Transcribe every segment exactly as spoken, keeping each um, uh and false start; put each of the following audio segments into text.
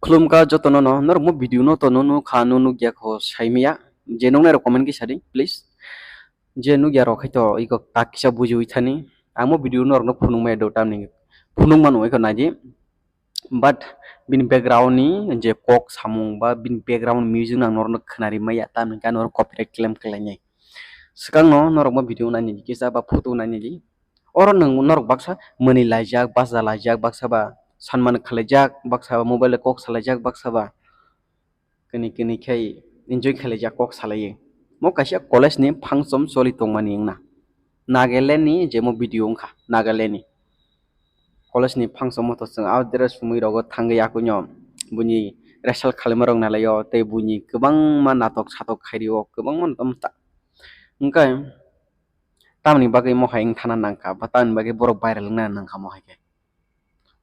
Khulumkha jotono no, norok mo video no to no nukha, no nukya kho saimaya. Je nuknai rok comment khe sadi, please. Je nukya rok khai to iko tak kisa bujiwi thani. Ang mo video norok no phunukmaya do tamni. Phunuk mano iko naidi. But bini background ni je kok samung ba bini background music nang norok no khwnari maya tamni khe norok copyright claim khlainai. Swkang no norok mo video nainai kisa ba photo nainai. Oro nwng norok baksa mwnwi laijak, bacha laijak, baksa ba sanman khalaijak, baksa ba mobile kok salaijak, baksa ba kini kini khai enjoy khalaijak kok salaiwi. Mo kaisa college ni function choli tongmani wngna. Nagaland ni je mo video wngkha, Nagaland ni. College ni function mo to chwng ah dress sumui rogo thangwi akui no buini rehearsal khalaima rok nalaio tei buini kwbangma natok satok khairi o kwbangma no tamo ta. Hwnkhe tamni bagwi mo hai wngthana nangkha ba tamni bagwi borok viral wngna nangkha mo hai khe.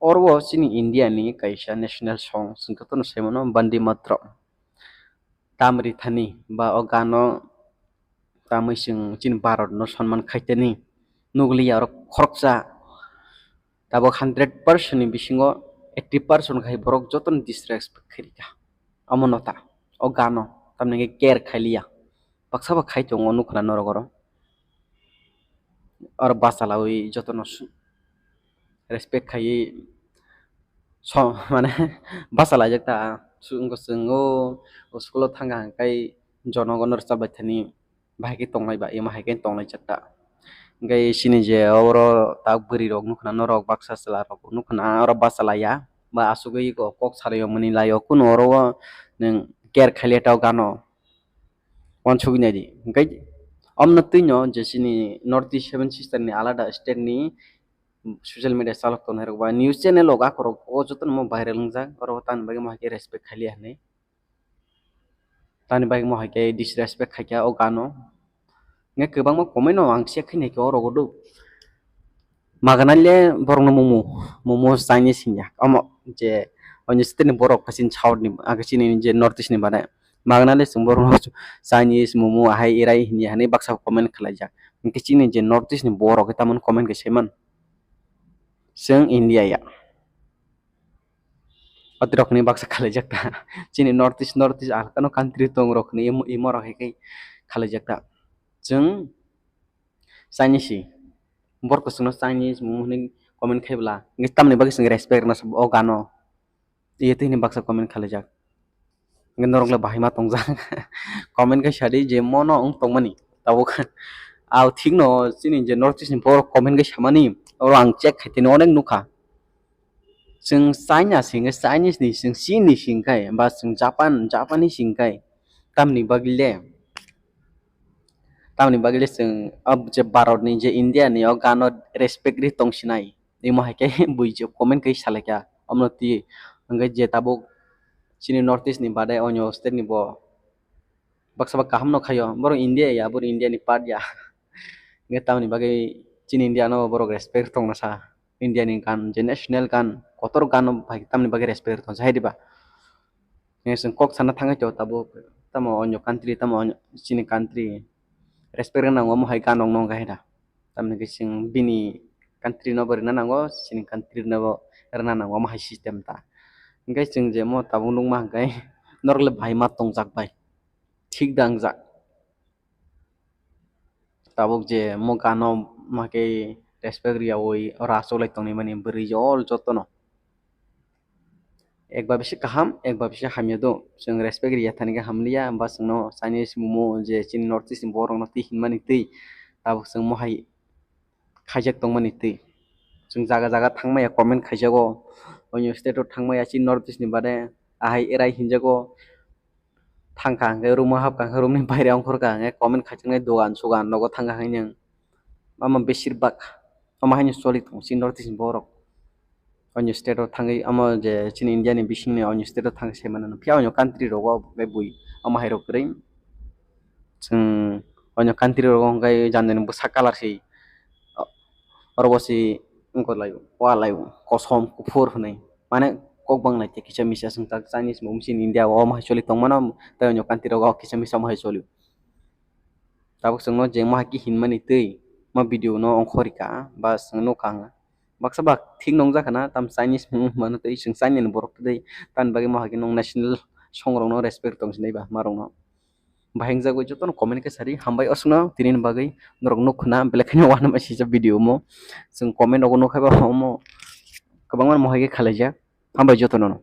Oro o chini India ni kaisa national song chwng jotono sai mano Vande Mataram. Tamri thani ba o gano tamwi chwng chini Bharat no sonman khaitani nukliya oro khoroksa. Tabuk hundred percent ni bisingo eighty percent khai borok jotono disrespect khairikha. Omo no ta o gano tamni hwnkhe care khailiya. Baksa bo khai tongo nukha norok oro. Oro bachalawi jotono su-, respect khaiwi so-, mane bachalaijak ta. Su-, wngkha chwng o school o thangkha hwnkhe jonogono rwchap bai thani bahai khe tonglai ba, emo hai khe tonglai jak ta. Hwnkhe chini je oro tak bwrwi rok nukha norok baksa chwla rok nukha oro bachalaiya ba asugwi kok salai mani lai o kunu oro o nwng care khailiya ta o gano. Wansugwi naidi. Hwnkhe omno twino je chini North East Seven Sister ni alada state ni social media chalok tongnai rok ba news channel rok akhorok o jotono mo viral wngjak, oro tamni bagwi mo hai khe respect khailiya hinwi. Tamni bagwi mo hai khe disrespect khaikha o gano. Hwnkhe kwbangma comment no ang check khainai khe oro do. Magana le borokno momo, momo Chinese hinya. Omo je onyo state ni borok kasin south ni, aga chini je North East ni bade. Magana le chwng borokno Chinese momo ahai erai hinya hinwi baksa comment khlaijak. Hwnkhe chini je North East ni borok tamoni comment khe saiman. Chwng India ya. Atirok ni baksa khlaijak ta. Chini North East, North East alkano country tong rok ni imo, imo rok hai khe khlaijak ta. Chwng Chinese si. Borok kwchwngno Chinese mung hinwi comment khaibla. Hwnkhe tamni bagwi chwng respect rwna sabo o gano. Iye twi hinwi baksa comment khalaijak. Hwnkhe norok le bahai ma tongjak. Comment khai sadi je mono wng tongmani. Tabuk. Au thikno chini je North East ni borok comment khai samani. Oro ang check khai tini onek nukha. Chwng China si hwnkhe Chinese ni, chwng Chin ni si hwnkhe, ba chwng Japan, Japanese si hwnkhe. Tamni bagwi le. Tamni bagwi le chwng o je Bharat ni je India ni o gano respect ri tong sinai. Imo hai khe buijo comment khai salaikha. Omo twi hwnkhe je tabuk chini North East ni bade onyo state ni bo baksa ba kaham no khaio. Borok India ya, borok India ni part ya. Hwnkhe tamni bagwi chini India no borok respect tongna sa. India ni gan je national gan, kotor gan no bai tamni bagwi respect tong sa hai diba. Hwnkhe chwng kok sana thangwi tongo tabuk, tamo onyo country, tamo onyo chini country respect rwna nango, omo hai gan rok no wngkha hai da. Tamni hwnkhe chwng bini country no bo rwna nango, chini country no bo rwna nango, omo hai system ta. Hwnkhe chwng je omo tabuk nukma hwnkhe norok le bahai ma tongjak bai, thik da wngjak. Tabuk je mo gano ma khe respect riyaui oro achuklai tongnaimani bwrwi jol jotono. Ekba bisi kaham, ekba bisi hamya do. Chwng respect riya thani khe hamliya, ba chwngno Chinese momo je chini North East ni borokno twi hinmani twi tabuk chwng mohai khaijak tongmani twi. Chwng jaga jaga thangmaya comment khaijago, onyo state o thangmaya chini North East ni baade ahai erai hinjago. Thangkha hwnkhe room o hapkha hwnkhe room ni baire ongkhorkha hwnkhe comment khaijaknai dogan sogan nogo thangkha hwnkhe nwng. Omo besir bak omo haino choli tongo chini North East ni borok. Onyo state o thangwi omo je chini India ni bisingni onyo state o thangwi sai mano phiya onyo country rogo bebwi omo hai rok kwrwi. Chwng onyo country rogo hwnkhe jani jani bwsa colour se oro bo se wngkha lai o, wa lai o, kosom kuphur hwnwi. Mane kok bang lai khe kisa misa swngchar Chinese bo chini India o omo hai choli tongmano tei onyo country rogo kisa misa omo hai choli. Tabuk chwngno je mo hai khe hinmani twi mo video no ongkhorika ba chwng nukha ang. Baksa ba thik nongjak khana, tam Chinese mung mano tei chwng China ni borok tei, tamni bagwi mohai khe nwng national song rokno respect tong sinai ba ma rokno. Bahai wngjak bai jotono comment khe sari, hambai osno tini ni bagwi norok nuk khna belai kheno uanama sijak video omo. Chwng comment rogo nuk hai ba omo kwbangma mohai khe khalaijak. Hambai jotono no.